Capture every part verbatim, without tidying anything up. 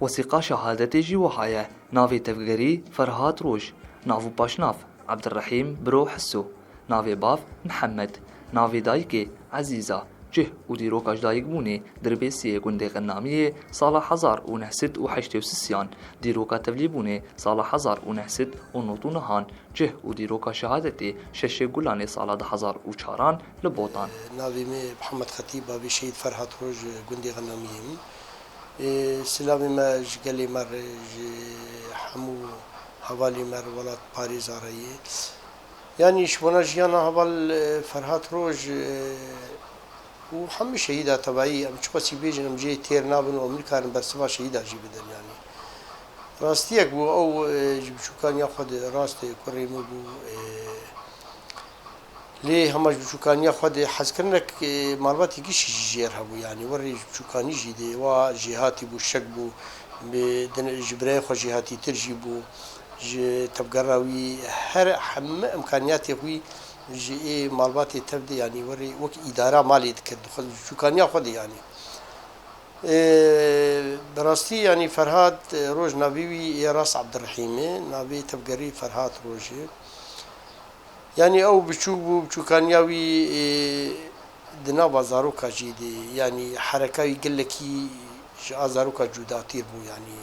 Wesîqa şehadetê jî wiha ye, navê tevgerî Ferhat Roj, nav û paşnav Ebdirehîm Biro Hiso, navê bav Mihemed, navê dayikê Ezîza, cih û dîroka ji dayikbûnê Dirbêsiyê gundê Xennamiyê sala hezar û neh sed û heştê û sisiyan, dîroka tevlîbûnê sala hezar û neh sed û nod û nehan, cih û dîroka şehadetê şeşê Gulanê sala du hezar û çaran li Botan. Navê me Mihemed Xetîb, bavê Şehîd Ferhat Roj, gundê Xennamiyê min. Ê, silavê me ji gelê me re, ji hemû hevalê me re, welat parêza re yê. Yanî ji bona jiyana heval, e, Ferhat Roj, e, û hemû şehîda tebayî, em çiqasî bêjin, em jê têr nabin û em nikarin bersiva şehîda jî bidin yanî. Rastiyek bû, ew, e, ji biçûkaniya xwe de rast e, kurê min bû, e, Lê hema ji biçûkaniya xwe de hezkirinek, e, malbatê gişî jî jêr hebû, yanî werê ji biçûkanî jî dê wa jêhatî bû, şek bû, bi din-, ji birayê xwe jêhatîtir jî bû, ji tevgera wî her heme imkaniyatê xwî ji ê malbatê tev de, yanî werê wek îdara malê dikir, dixwest ji biçûkaniya xwe de yanî. E, bi rastî yanî Ferhat, e, Roj navê wî yê rast Ebdirehîm e, navê tevgerî Ferhat Roj e. Yanî ew biçûk bû, biçûkaniya wî, ê, di nava zaroka jî de, yanî hereka wî gelekî ji a zaroka cudatîr bû, yanî,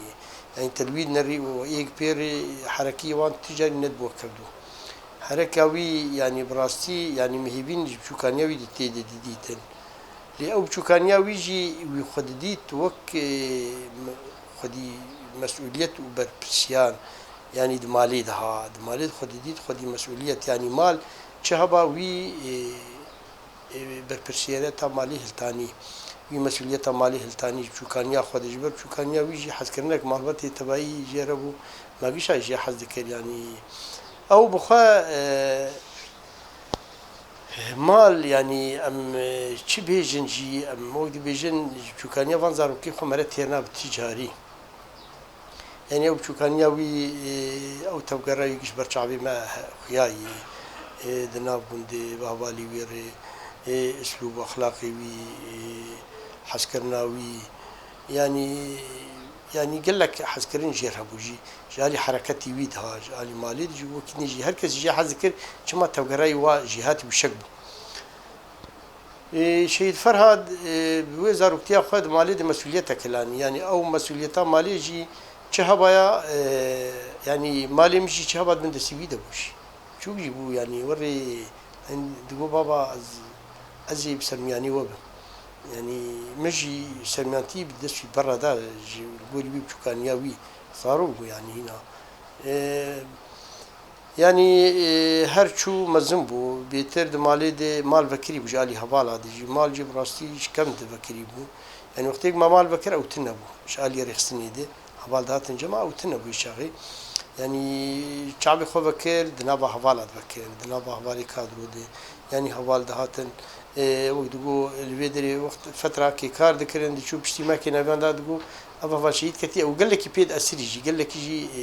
yanî te li wî nerî û êk pêrê herekî wan ti carî nedibû kevdû. Hereka wî, yanî bi rastî, yanî mihêvîn ji biçûkaniya wî de tê de didîtin. Lê ew biçûkaniya wî jî wî xwe didît wek, ê, me-, xwedî mesûliyet û berpirsiyar, yanî di malê de ha, di malê de xwe didît, xwedî mesûliyet, yanî mal çi heba wî, ê, ê, berpirsiyareta malê hiltanî, wî mesûliyeta malê hiltanî, biçûkaniya xwe de, ji ber biçûkaniya wî jî hezkirinek malbatê tebayî jê re bû, me gişa jê hez dikir, yanî ew bi xwe, e, Mal, yanî em, e, çi bêjin jî, em wek dibêjin, ji biçûkaniya van zarokê xwe mere têr nabe ti carî. Yanî ew biçûkaniya wî, e, ew tevgera wî giş ber çavê me he-, xuya yî, e, di nav gundê, bi hevalî wî re, e, uslûb û exlaqê wî, e, hezkirina wî, yanî, yanî gelek hezkirin jêr hebû jî. Ji alî hereketî wî diha, ji alî malê de jî wekî nê jî her kes jê hez dikir, çima tevgerayî wa jêhatî û şek bû. Ê, Şehîd Ferhat, ê, bi wê zaroktiya xwe di malê de mesûliyetek hilanî. Yanî ew mesûliyeta malê jî çi hebaya, ê, yanî malê min jî çi heba di bin destî wî de bû jî. Çûk jî bû, yanî werê, hin digo, baba, ez, ez ê bi sermiyanî we bim. Yanî min jî sermiyantî bi dest wî berra da, ji gorî wî biçûkaniya wî zarok bû, yanî hîna. E, yanî, e, her çû mezin bû, bêtir di malê de mal vekirî bû ji alî hevala de jî. Mal jî bi rastî ji kevn de vekirî bû. Yanî wextêk me mal vekir ew tune bû ji alî rêxistinê de. Heval dihatin cema ew tune bû çaxê. Yanî çavê xwe vekir, di nava hevala de vekir, di nava hevalê kadro de. Yanî heval dihatin, e, wek digo, li vê derê wext fetrakê kar dikirin, diçû piştî me kênaviyan da digo, ev heval şehîd ketî, ew gelekî pê di esirî jî, gelekî jî, e,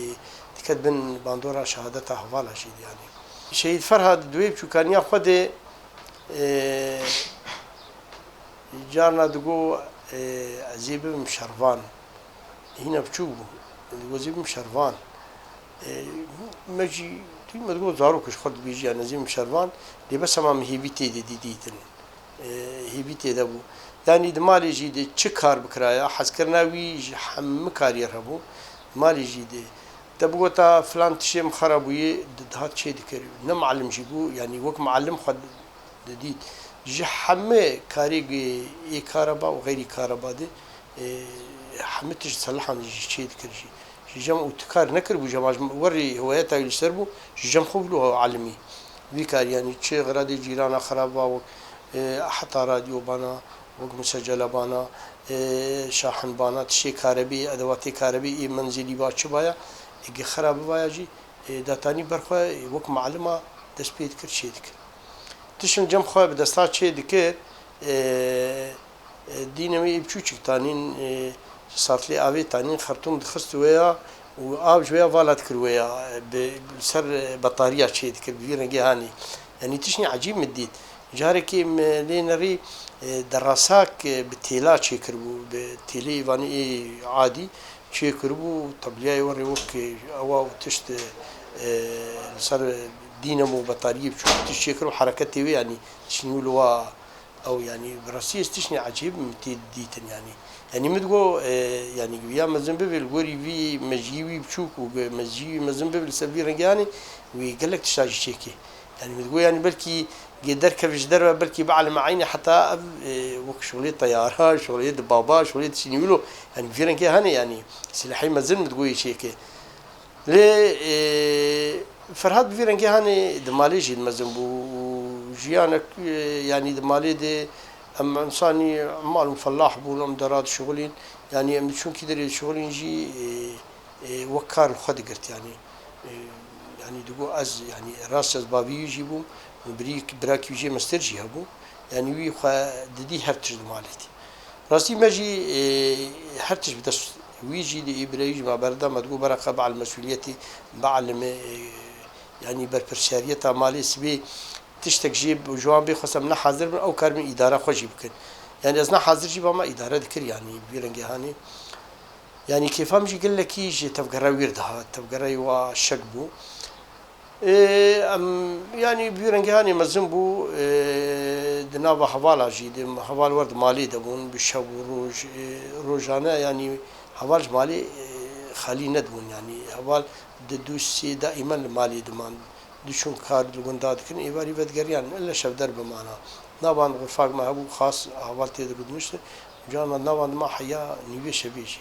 diket bin bandora şehadeta hevala jî de yanî. Şehîd Ferhat di wê biçûkaniya xwe de, e, carna digo, e, ez ê bibim şervan. Hîna biçûk bû. Digo ez ê bim şervan. E, me jî, tu me digo zarok ji xwe dibêjî, yanî ez ê bim şervan. Lê bes hema min hêvî tê de dî-, dîtin. E, hêvî tê de bû. Yanî di malê jî de çi kar bikiraya, hezkirina wî ji hemû kariyê re bû. Malê jî de te bigota filan tiştê min xera bûye, di-, dihat çê dikir. Ne muallim jî bû, yanî wek muallim xwe didît. Ji hemû karê ê kareba û xeyrî kareba de, e, hemû tişt selihan jî çê dikir jî. Ji cem û tu kar nekiribû, cem ji werî hewayeta wî li ser bû, ji cem xwe bû alimî. Vî kar, yanî çi xeradê cîrana xeraba wek, e, heta radyo bana, wek musecele bana, e, şahin bana, tiştê karebî, edewatê karebî, ê menzilî ba çi baya, ê xera bivaya jî, e, datanî ber xwe, e, wek mualima dest pê dikir, çê dikir. Tiştin cem xwe bi desta çê dikir, e, e, dîne me ê biçûçik tanîn, e, sartlê avê tanîn, xertûm dixist wê ya û av ji wê ya vala dikir wê ya, e, bi, bi ser, e, betariya çê dikir, bi vî rengê hanî. Yanî tiştî ecîb min dît. Carekê me lê nerî, e, derasak, e, bi têla çêkiribû, bi têlê vanê ê adî çêkiribû, tabliyayê werê wek, e, ewa û tişt, e, e, li ser dînemo betariyê biçûk tişt çêkiribû, hereketê wê, yanî tiştî wilo wa ew, yanî bi rastî ez tiştî ecêb min tê dîtin, yanî. Yanî min digot, e, yanî ya mezin bibe, li gorî vî mejiyî wî biçûk û mejiyî wî mezin bibe, li ser vî rengê hanê wî gelek tişta jî çêkê. Yanî min digot, yanî belkî gê derkeve ji derve, belkî bielime eynî heta ev, e, wek şolê teyara, şolê dibaba, şolê tiştî wilo. Yanî vî rengê hene, yanî silahê mezin min digot yê çêke. Lê, e, Ferhat bi vî rengê hane di malê jî mezin bû û jiyanek, e, yanî di malê de em însanî mal û felah bûn, em dera dişixulîn. Yanî em diçûn kî derê dişixulîn jî, e, e, wek kar li xwe digirt, yanî, e, yanî digot ez, yanî rast ez bavî wî jî bûm, birî-, birakî wî jê mestir jî hebû, yanî wî xwe didî her tişt di malê de. Rastî me jî, e, her tişt bi dest wî jî di îbreyî jî me berda, me digot bereqe bielme mesûliyetê, bielime, e, yanî berpirsiyariyeta malê sibê tiştek jê ji wan bê xwestem ne hazir bin, ew kar bin îdara xwe jî bikin. Yanî ez ne hazir jî bama îdare dikir, yanî vî rengê hanê. Yanî kêfa min jî gelekî ji tevgera wî re dihat, tevgera wa şek bû. Ê, em, yanî bi vî rengê hanê mezin bû, ê, di nava hevala jî, di heval wer di malê de bûn, bi şev û roj, ê, rojane, yanî heval ji malê, ê, xalî nedibûn, yanî heval di du sê daîmen li malê diman. Diçûn kar li gunda dikin, êvarî vedigeriyan, elle şevder bimana. Navan xurfak me hebû, xas heval tê de bidiniştin. Carna navan dima heya nîvê şevê jî.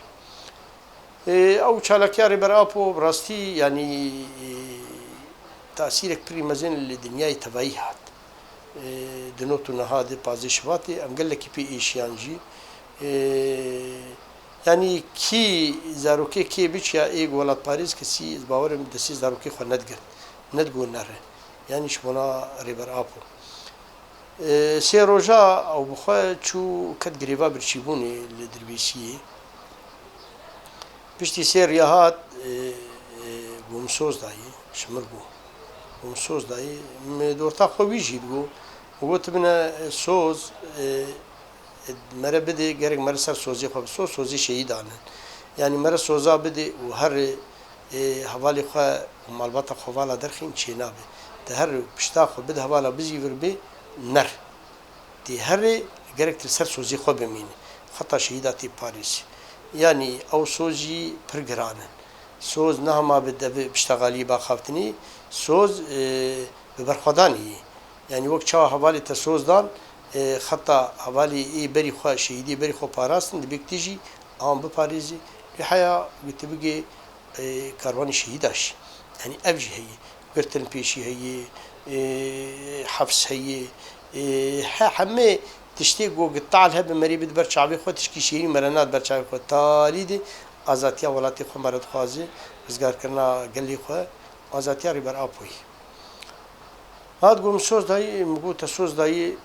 Ê, ew çalakiya Rêber Apo bi rastî, yanî, ê, tasîrek pirî mezin li dinyayê tevayî hat. Ê, di not û niha de pazdeh Şibatê em gelekî pê êşiyan jî. Ê, yanî kî zarokê kê biçiya ê welatparêz kesî, ez bawer im destê zarokê xwe nedigirt, nedigot nere. Yanî ji bona Rêber Apo. Ê, sê roja ew bi xwe çû ket grêva birçîbûnê li Dirbêsiyê. Piştî sê riya hat, ê, ê, got min soz dayî, ji min re got. Got min soz dayî, min di orta xwe wî jî digot. Û got, tu bine soz, ê, ê, mere bidê, gerek mere ser sozê xwe bi soz, sozê şehîdan in. Yanî mere soza bidê û herê, ê, hevalê xwe û malbata xwe vala derxîn çênabe. Tu herê pişta xwe bide hevala bizîvir bê, ner. Tê herê gerek tu li ser sozê xwe bimînî. Xeta şehîda tê parêzî. Yanî ew soz jî pir giran in. Soz ne hema bi devê piştegaliyê baxaftinî, soz, e, bi berxwedanê yî. Yanî wek çawa hevalê te soz dan, e, xeta hevalê ê berî xwe, şehîdê berî xwe parastin, dibê tu jî an biparêzî. Lê heya ku tu bigê e, karwanê şehîda jî. Yanî ev jî heye. Girtin pêşî heye, e, hefs heye, e, he, hemê tiştê ku gital hebe merê bide ber çavê xwe, tişkî şêrî mere nat ber çavê xwe. Talî de azatiya welatê xwe mere dixwaze, rizgarkirina gelê xwe, azatiya Rêber Apoyî. Hat got min soz dayî, min got te soz dayî,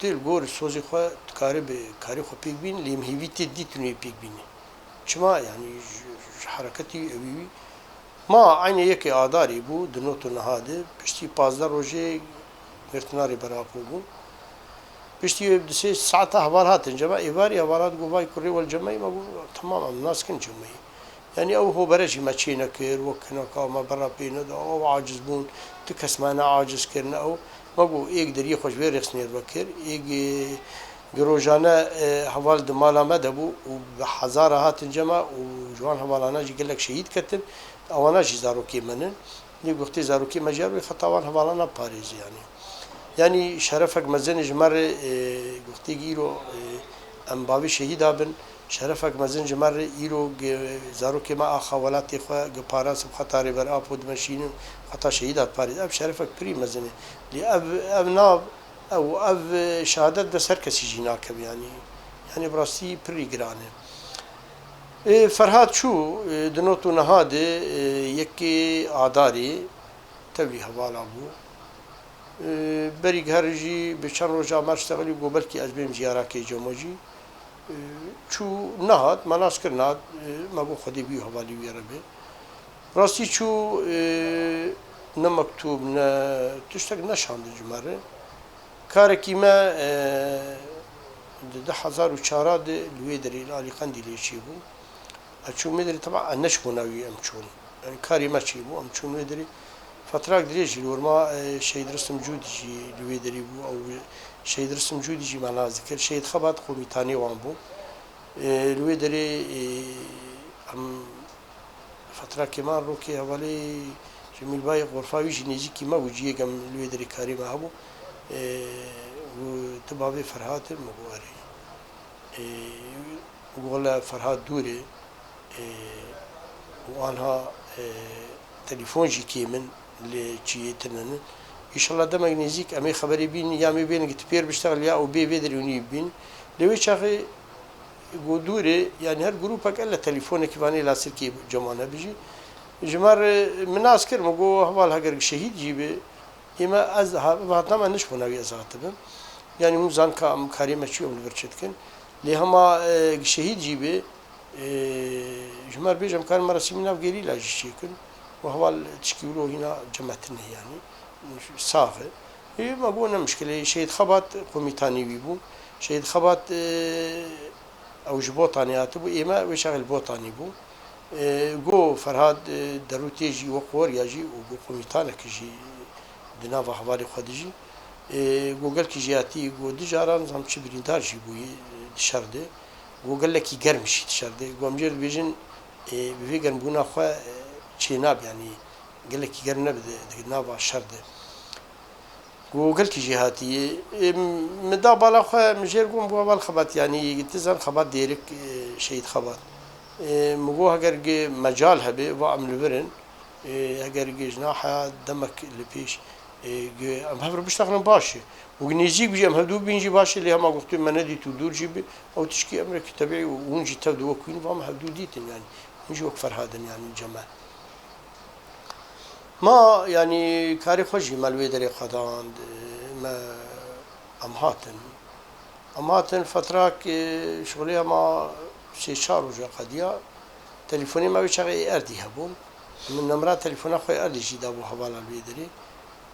Tê li gor sozê xwe dikarî bi karê xwe pêk bîn, lê min hêvî tê dîtin wê pêk bînî. Çima? Yanî ji, ji hereketî ewî wî. Ma eynê yekê Adarê bû, di not û niha de, piştî pazdeh rojê girtina Rêber Apo bû. Piştî wê bi du sê saeta heval hatin cema, êvarî hevalan got, vay kurê wel cemeyî, me got, temam, em nas kin cemeyî. Yanî ew hobere jî me çê nekir, wek hineka me berra pê neda, ew aciz bûn, tu kes me ne aciz kirine ew. Me got, êk deriyê xwe ji vê rêxistinê re vekir, êk, e, gi rojane, e, heval di mala me de bû û bi hezara hatin cema û ji wan hevalana jî gelek şehîd ketin, ewana jî zarokê me ne. Lê wextê zarokê me jî ya wê xeta wan hevalana parêzî yanî. Yanî şerefek mezin e ji me re, e, wextê îro, e, em bavê şehîda bin, şerefek mezin ji me re îro gi-, zarokê me axa welatê xwe gi parast bi xeta Rêber Apo dimeşînin, xeta şehîda diparêz. Ev şerefek pirî mezin e. Lê ev, ev nav, ew, ev şehadet dest her kesî jî nakeve yanî. Yanî bi rastî pirî giran e. E, Ferhat çû, e, di not û niha de, e, yekê Adarê tevlî hevala bû. E, berî her jî bi çend roja me ştexilî got belkî ez bêm ziyara kê cemo jî. E, çû nehat, me nas kir nehat, e, me got Xwedê bî û hevalî wî re be. Rastî çû, e, ne mektûb, ne tiştek neşandin ji me re. Karekî me, e, di du hezar û çar de li wê derê li alî Qendîlê çêbû. Ez çûm wê derê, teba ez neçûbûna wî em çûn. Yani karê me çêbû, em çûn wê derê. Fetrak dirêj jî li wir ma, e, Şehîd Risim Cûdî jî li wê derê bû. Ew Şehîd Risim Cûdî jî me nas dikir. Şehîd Xebat komîtanê wan bû. E, li wê derê, e, em Fetrakê me rokê hevalê Cemîl Bayê Xorfa wî jî nêzîkî me bû, ciyê em li wê derê karê me hebû. E, û tu bavê Ferhat e, min got erê. E, û wele Ferhat dûr e. E, û anha, e, telefon jî kêm in li ciyê tune ne. Înşallah demek nêzîk em ê xeberê bîn, ya em ê bêne ki tu pêr biştexil ya û bê vê derê hûn ê bîn. Lê wê çaxê got dûr e, yani her grûpek ele telefonekî vanê lasirkê ceman hebijî. Ji me re min nas kir, min got heval heger şehîd jî bi, ê me ez ha-, hatna me nişbûna wî ez hatibim. Yani hûn zan ka em karê me çi em li vir çi dikin. Lê hema, e, şehîd jî bi, e, ji me re bêje em karin merasîmî nav gerîla jî çêkin. Û heval tişkî wilo hîna cemetin e yani. Sax e. Ê, me got ne mişkil e. Şehîd Xebat komîtanî wî bû. Şehîd Xebat, e, ew ji Botanê hatibû. Ê me wê çaxê li Botanê bû. E, got Ferhat, e, derûtê jî wek weriya jî û got komîtanek jî di nava hevalê xwe de jî. E, got gelkî jêhatî, got du caran zam çi birîndar jî bûyî, e, di şer de. Got gelekî germ jî di şer de. Got em jê re dibêjin, e, bi vê germbûna xwe, e, çênabe, yanî gelekî germ nebe di, di nava şer de. Got gelkî jêhatî ye. E, min da bala xwe, min jê re got, got heval Xebat, yanî tu zan Xebat Dêrik, e, Şehîd Xebat. E, min got heger gi mecal hebe, va em li vir in. E, heger gi jina heya demek li pêş, e, gi em hev re biştexilin baş e. Û gi nêzîk bijî em hevdû bîn jî baş e, lê hema got tu me nedît û dûr jî bi, ew tişkî emrekî tebîî û hûn jî tev di wek wîn, va me hevdû dîtin yani. Hûn jî wek Ferhad in yani ceme. Ma, yanî, karê xwe jî me li wê derê qedand, me, em hatin. Em hatin fetrak, e, şixulê hema sê çar roja qediya. Telefonê me wê çaxê ê erdî hebûn. Min nemera telefona xwe ê erdî jî dabû hevala li wê derê.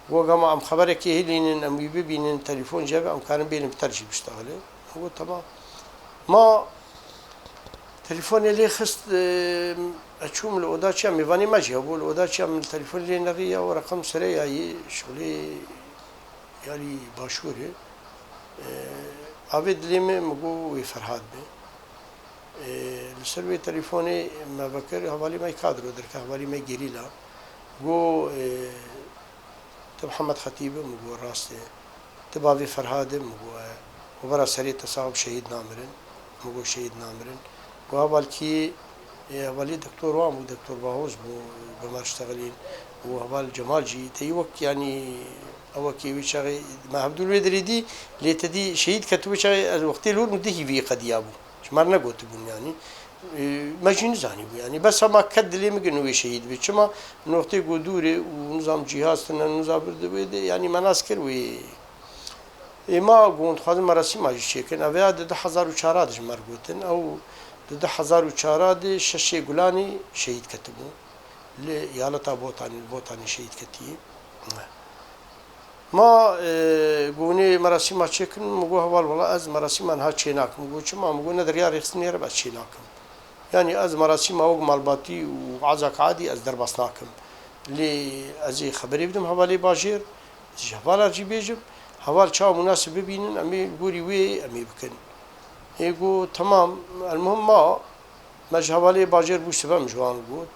Got, gama em xeberekê hilînin, em wî bibînin, telefon jî hebe, em karin bênin bi ter jî biştexile. Got, temam. Ma telefonê lê xist, e, ez çûm li oda çiya, mêvanê me jî hebû, li oda çiya min telefonê lê nerî ya, û reqem serê ya yê şolê yalî başûrê. E, avê dilê min, min got wê Ferhad be. E, li ser wê telefonê me vekir, hevalî me kadro derke, hevalî me gerîla. Got, e, Tu Mihemed Xetîb î? Min got, rast e. Tu bavê Ferhad î? Min got, e. Û bera serê te sax bi şehîd namirin. Min got, şehîd namirin. Got, heval kî? Ê, hevalî doktor wan bû, doktor Bahoz bû, bi me ştexilîn. Û heval Cemal jî, te yî wek, yanî, ewekî wî çaxê, me hevdû li wê derê dî, lê te dî şehîd ketibû çaxê, ez wextê li wir min dihî vî qediya bû. Ji me re negotibûn, yanî. E, me jî nizanîbû, yanî. Bes hema ket dilê min, got wê şehîd bê. Çima? Noqtê ku dûr e û nizam cîhaz tune, nizam bir di wê de, yanî me nas kir wê. Ê ma got, dixwazin merasîma jî çêkin. Ev ya di du hezar û çar de ji me re gotin. Ew di du hezar û çar de şeşê Gulanê şehîd ketibû. Li eyaleta Botanê, li Botanê şehîd ketiye. Ma, e, gonê merasîma çêkin, min got, heval, wela ez merasîma niha çênakim. Min got, çima? Min got, ne derya rêxistinê re ez çênakim. Yanî ez merasîma wek malbatî û ezak adî ez derbas nakim. Lê ez ê xeberê bidim hevalê bajêr, ez ji hevala jî bêjim, heval çawa munasib bibînin, em ê li gorî wê em ê bikin. Ê got, temam, elmuhim ma, Me ji hevalê bajêr bû sibe, min ji wan got.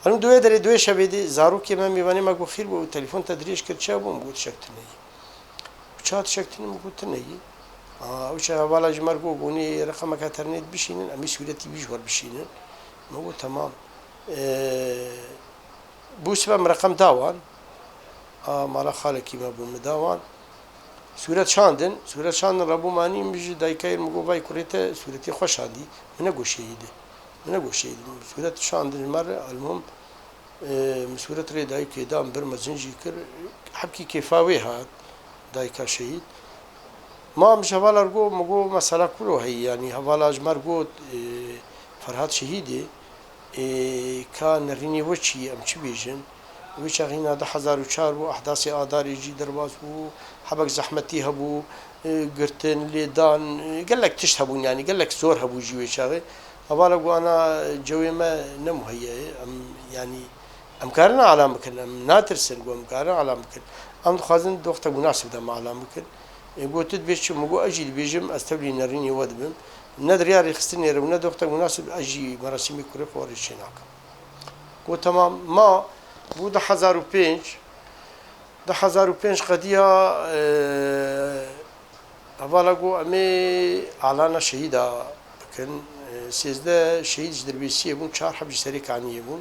Herim di wê derê, di wê şevê de zarokê me, mêvanê me got, xîr bû, ew telefon te dirêj kir, çi hebû? Min got, tişek tune ye. Û çawa tişek tune? Min got, tune ye. A, ew çax hevala ji me re got, gonê reqemeke ternêt bişînin, em ê sûretî wî ji we re bişînin. Min got, temam. Ee, Bû sibe min reqem da wan. A, mala xalekî me bû, min da wan. Sûret şandin, sûret şandin, re bûm anî, min ji dayika yê min got, vay kurê te sûretê xwe şandî. Min negot şehîd e. Min negot şehîd e. Sûret şandin ji me re, elmuhim, e, min sûret rê dayikê da, min bir mezin jî kir. Hepkî kêfa wê hat, dayika şehîd. Ma min ji hevala re got, min got, mesela kuro heyî, yanî hevala ji me re got, e, Ferhat şehîd e. Ê, ka nerînê we çi ye, em çi bêjin? Wê çaxî na du hezar û çar bû, ehdasê Adarê jî derbas bû, hebek zehmetî hebû, e, girtin, lêdan, e, gelek tişt hebûn, yanî gelek zor hebû jî wê çaxê. Hevala ku ana cewê me ne muheyya ye, em, yanî, em karin alan bikin, em natirsin ku em karin alan bikin. Em dixwazin di wexta munasib de me alan bikin. E, got, "Tu dibê çi?" Min got, "Ez jî dibêjim, ez tevlî nerînê we dibim. Ne di riya rêxistinê re û ne di wexta munasib ez jî merasîmê kurê xwe re çê nakim." Got, "Temam." Ma bû du hezar û pênc, du hezar û pênc qediya, e, hevala got, "Em ê alana şehîda bikin." E, sêzdeh şehîd ji Dirbêsiyê bûn, çar heb ji Serê Kaniyê bûn.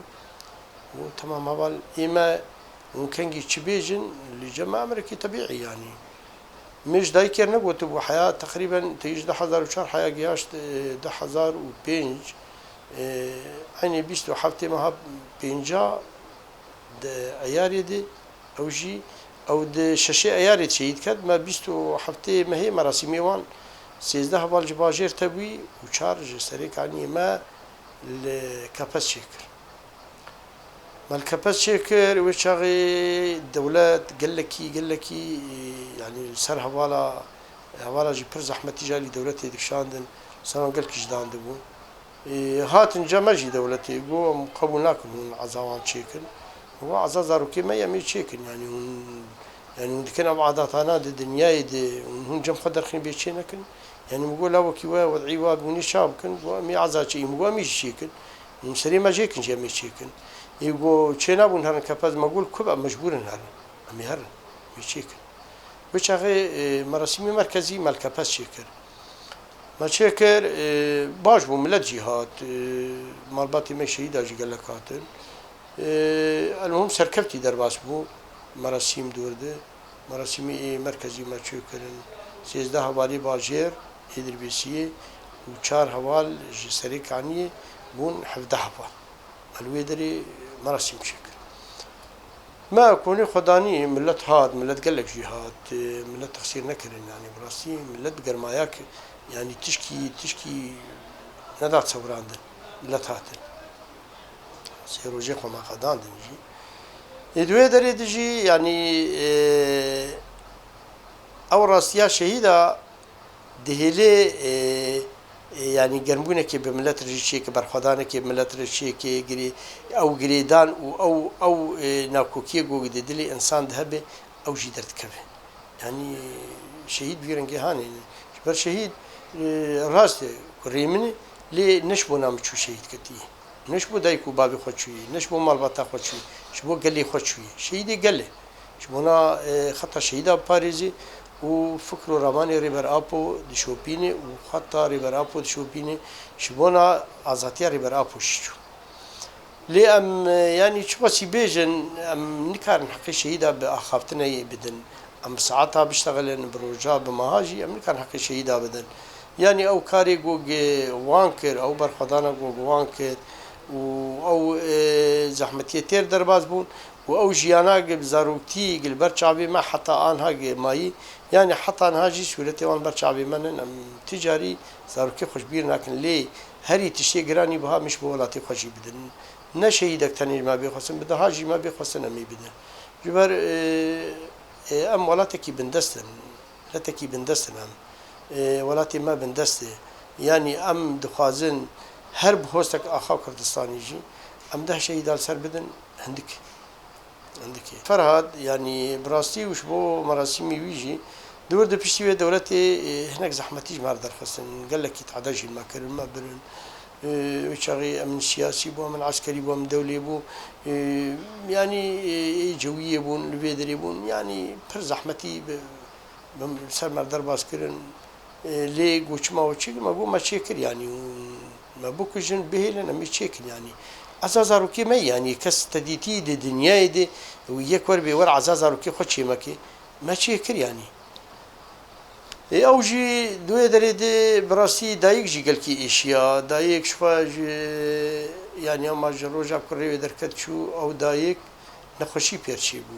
Got, "Temam heval, ê me hûn kengî çi bêjin, li cem me emrekî tebîî yanî." Min ji dayikê re negotibû, heya teqrîben tê ji du hezar û çar heya gihaşt, e, du hezar û pênc, e, eynî bîst û heftê meha pênca di Eyarê de, ew jî, ew di şeşê Eyarê şehîd ket, me bîst û heftê mehê merasîmê wan, sêzdeh heval ji bajêr tevî û çar ji Serê Kaniyê me li Kepez çêkir. Me li Kepez çêkir, wê çaxê dewlet gelekî, gelekî, yanî li ser hevala, hevala jî pir zehmetî ji alî dewletê dikişandin, ser wan gelkî ji dan dibûn. Ê, hatin cem me jî dewletê got, "Em qebûl nakin hûn eza wan çêkin." Got, "Eza zarokê me ye, em ê çêkin, yanî hûn, yanî hûn dikin ev adatana di dinyayê de, hûn, hûn cem xwe derxîn bê çê nekin." Yanî min got, "La wekî we wed'î wa bûnî ça bikin?" Got, "Em ê eza çê, min got, em ê jî çêkin. Hûn serê me jêkin jî em ê çêkin." Ê got, "Çê nabûn herin Kepez?" Me got, "Ku be, em mecbûr in herin. Em ê herin, em ê çêkin." Wê çaxê, e, merasîmê merkezî me li Kepez çêkir. Me çêkir, e, baş bû, milet jî hat, e, malbatê me şehîda jî gelek hatin. E, elmuhim serkevtî derbas bû merasîm dûr de. Merasîmê ê merkezî me çêkirin. Sêzdeh hevalê bajêr ê Dirbêsiyê û çar heval ji Serê Kaniyê bûn hevdeh heval. Me li wê derê merasîm çêkir. Me konê xwe danî, milet hat, milet gelek jî hat, e, milet texsîr nekirin, yanî bi rastî milet bi germaya ki, yanî tişkî, tişkî neda çewirandin, milet hatin. Sê rojê xwe me qedandin jî. Ê, di wê derê de jî, yanî, e, ew rastiya şehîda dihêlê, e, e, yanî germbûnekê bi milet re jî çêke, berxwedanekê bi milet re çêke, girê-, ew girêdan û ew, ew, e, nakokiyê ku di dilê însan de hebe, ew jî derdikeve. Yanî şehîd bi vî rengê hanê ne. Ji ber şehîd, e, rast e, kurê min e, lê ne ji bona min çû şehîd ketî. Ne ji bo dayik û bavê xwe çûyî, ne ji bo malbata xwe çûyî, ji bo gelê xwe çûyî. Şehîdê gel e. Ji bona, e, xeta şehîda biparêzî û fikr û ramanê Rêber Apo dişopînê û xeta Rêber Apo dişopînê ji bona azadiya Rêber Apo jî çû. Lê em, e, yanî çiqasî bêjin, em nikarin heqê şehîda bi axaftineyê bidin. Em bi saeta biştexilin, bi roja, bi meha jî em nikarin heqê şehîda bidin. Yanî ew karê ku gi wan kir, ew berxwedana ku gi wan kir û ew, e, zehmetiyê têr derbas bûn û ew jiyana gi bi zaroktî, gi li ber çavê me heta anha gi mayî, yanî heta niha jî sûretê wan ber çavê me nin, em ti carî zarokê xwe ji bîr nakin. Lê herî tiştê giranî biha min ji bo welatê xwe jî bidin. Ne şehîdek tenê ji me bê xwestin, bi deha jî me bê xwestin em ê bidin. Ji ber, e, e, em welatekî bindest in. Miletekî bindest in em. Ê, welatê me bindest e. Yanî em dixwazin her bi hostek axa Kurdistanî jî em deh şehîda li ser bidin, hindik. Hindik e. Ferhad, yanî bi rastî û ji bo merasîmê wî jî di wir de piştî wê dewletê, ê, hinek zehmetî ji me re derxistin. Gelekî tehde jî me kirin, me birin. Ê, wê çaxê em siyasî bû, em eskerî bû, em dewlê bû. Ê, yanî, ê, ê cewiyê bûn, li vê derê bûn. Yanî pir zehmetî bi Min ser me derbas kirin. E, lê got, "Çima we çêkir?" Me got, "Me çêkir, yanî, hûn me bikujin, bihêlin, em ê çêkin, yanî." Eza zarokê me, yanî, kes te dîtî di dinyayê de û yek wer bê wer eza zarokê xwe çêmeke. Me çêkir, yanî. E, ew jî di wê derê de bi rastî dayik jî gelkî êşiya. Dayik ji xwe ji, yanî, ema ji roja ku rê wê derket çû, ew dayik Nexweşî pêr çêbû,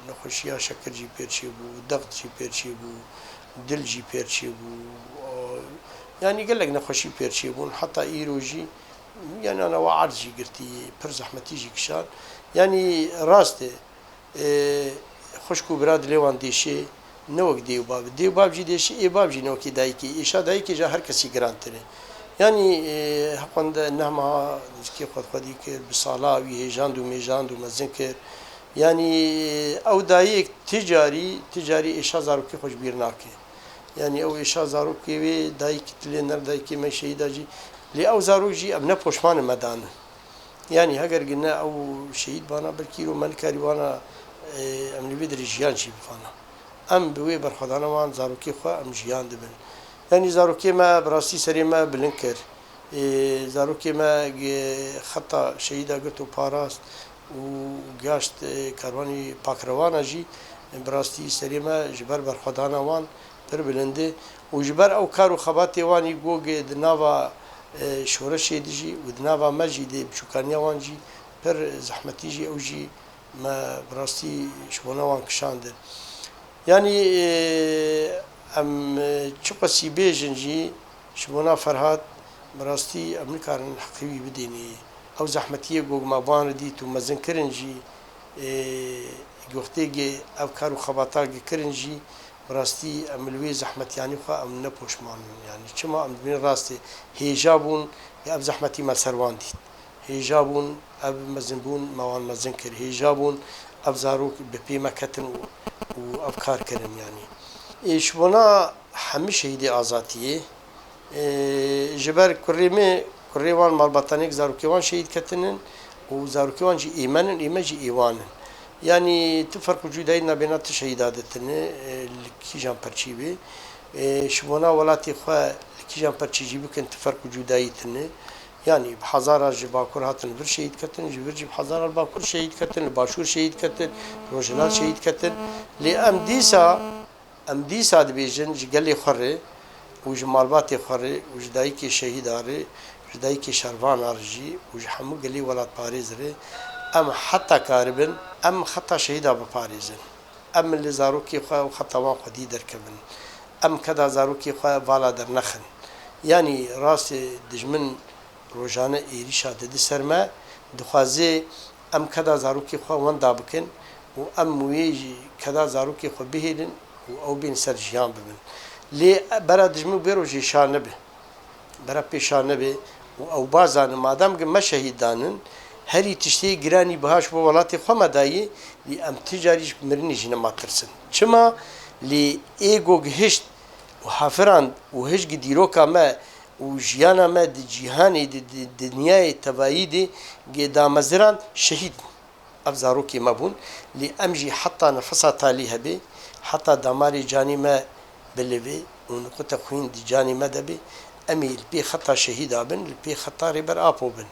nexweşiya şekir jî pêr çêbû, dext jî pêr çêbû, dil jî pêr çêbû. Yanî gelek nexweşî pêr çêbûn. Heta îro jî, yanî ana we erd jî girtî, pir zehmetî jî kişand. Yanî rast e, Ê, xwişk û bira dilê wan dêşê, ne wek dê û bav. Dê û bav jî dêşê, ê bav jî ne wekî dayikê. Êşa dayikê ji her kesî girantir e. Yanî, ê, heqwende neh meha zikê xwe xwedî kir, bi sala wî hêjand û mêjand û mezin kir. Yanî, ê, ew dayik ti carî, ti carî êşa zarokê xwe ji bîr nake. Yanî ew êşa zarokê wê, dayik dilê ner dayikê me şehîda jî. Lê ew zarok jî em ne poşmanê me danin. Yanî heger gine ew şehîd bana, belkî îro me nikarî wana, e, em li vê derê jiyan jî bivana. Em bi wê berxwedana wan zarokê xwe em jiyan dibin. Yanî zarokê me bi rastî serê me bilind kir. E, zarokê me gi-, xeta şehîda girt û parast û gihaşt, e, karwanî pakrewana jî, e, bi rastî serê me ji ber berxwedana wan pir bilind e û ji ber ew kar û xebatê wan î go gi di nava, e, şoreşê de jî û di nava me jî dê biçûkaniya wan jî pir zehmetî jî ew jî me bi rastî ji bona wan kişandin. Yanî, e, em, e, çiqasî bêjin jî ji bona Ferhat bi rastî em nikarin heqê wî bidênê. Ew zehmetiyê go me van re dît û mezin kirin jî, e, goxtê gi ev kar û xebata gi kirin jî, bi rastî em li wê zehmetiyanî xwe em ne poşman in. Yanî çima em dibên rastê hêja bûn, ya ev zehmetî me ser wan dît. Hêja bûn, ev mezinbûn me wan mezin kir. Hêja bûn, ev zarok bi pê me ketin û, û ev kar kirin yanî. Ê, ji bona hemî şehîdê azatiyê, ê, ji ber kurê me, kurê wan malbatanêk zarokê wan şehîd ketinin û zarokê wan jî ê me nin, ê me jî ê wan in. Yanî tu ferq û cudayî nabêna tu şehîda de tine, e, li kîjan perçî bê. E, ji bona welatê xwe li kîjan perçî jî bikin tu ferq û cudayî tine. Yanî bi hezara ji Bakur hatin vir şehîd ketin, ji vir jî bi hezara li Bakur şehîd ketin, li Başûr şehîd ketin, Rojhilat şehîd ketin. Lê em dîsa, em dîsa dibêjin ji gelê xwe re û ji malbatê xwe re û ji dayikê şehîda re, ji dayikê şervana re jî û ji hemû gelê welatparêz re em heta karibin, em xeta şehîda biparêzin. Em li zarokê xwe û xeta wan xwedî derkevin. Em keda zarokê xwe vala dernexin. Yanî rastê dijmin rojane êrîşa dide ser me, dixwaze em keda zarokê xwe wenda bikin û em wê jî keda zarokê xwe bihêlin û ew bên ser jiyan bibin. Lê bera dijmin bê rojê şa nebe. Bera pê şa nebe û ew bazane, madem ki me şehîd danin, herî tiştê giranî biha ji bo welatê xwe me dayê, lê em ti carî ji mirinê jî nema tirsin. Çima? Lê ê go gihişt û hafirand û hişk dîroka me û jiyana me di cîhanê, di, di dinyayê tevayî de gi damezirand, şehîd bûn. Ev zarokê me bûn, lê em jî heta nefesa talî hebe, heta damarê canê me bilive û niqute xwîn di canê me de be, em ê li pê xeta şehîda bin, li pê xeta Rêber Apo bin.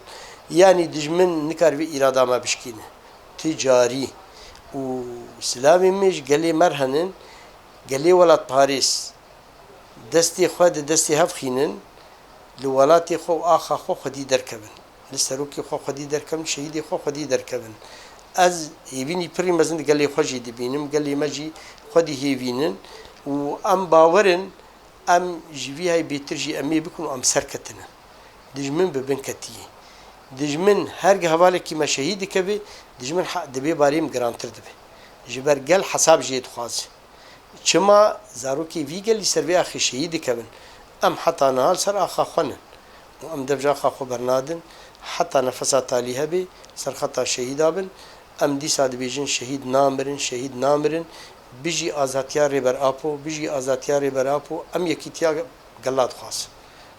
Yanî dijmin nikare vê îrada me bişkîne. Ti carî û silavên me ji gelê me re henin, gelê welatparêz, destê xwe di destê hev xînin, li welatê xwe û axa xwe xwedî derkevin. Li serokê xwe xwedî derkevin, şehîdê xwe xwedî derkevin. Ez hêvînî pirî mezin di gelê xwe jî dibînim, gelê me jî xwedî hêvînin û em bawer in, em ji vî hay bêtir jî em ê bikin û em serketine. Dijmin bi bin ketiye. Dijmin her gi hevalekî me şehîd dikeve, dijmin he-, di vê barê min girantir dibe. Ji ber gel hesab jê dixwaze. Çima zarokê vî gelî ser vê axê şehîd dikevin? Em heta niha li ser axa xwe nin û em dev ji axa xwe bernadin. Heta nefesa talî hebe, ser xeta şehîda bin. Em dîsa dibêjin şehîd namirin, şehîd namirin. Bijî azatiya Rêber Apo, bijî azatiya Rêber Apo. Em yekîtiya gela dixwazin.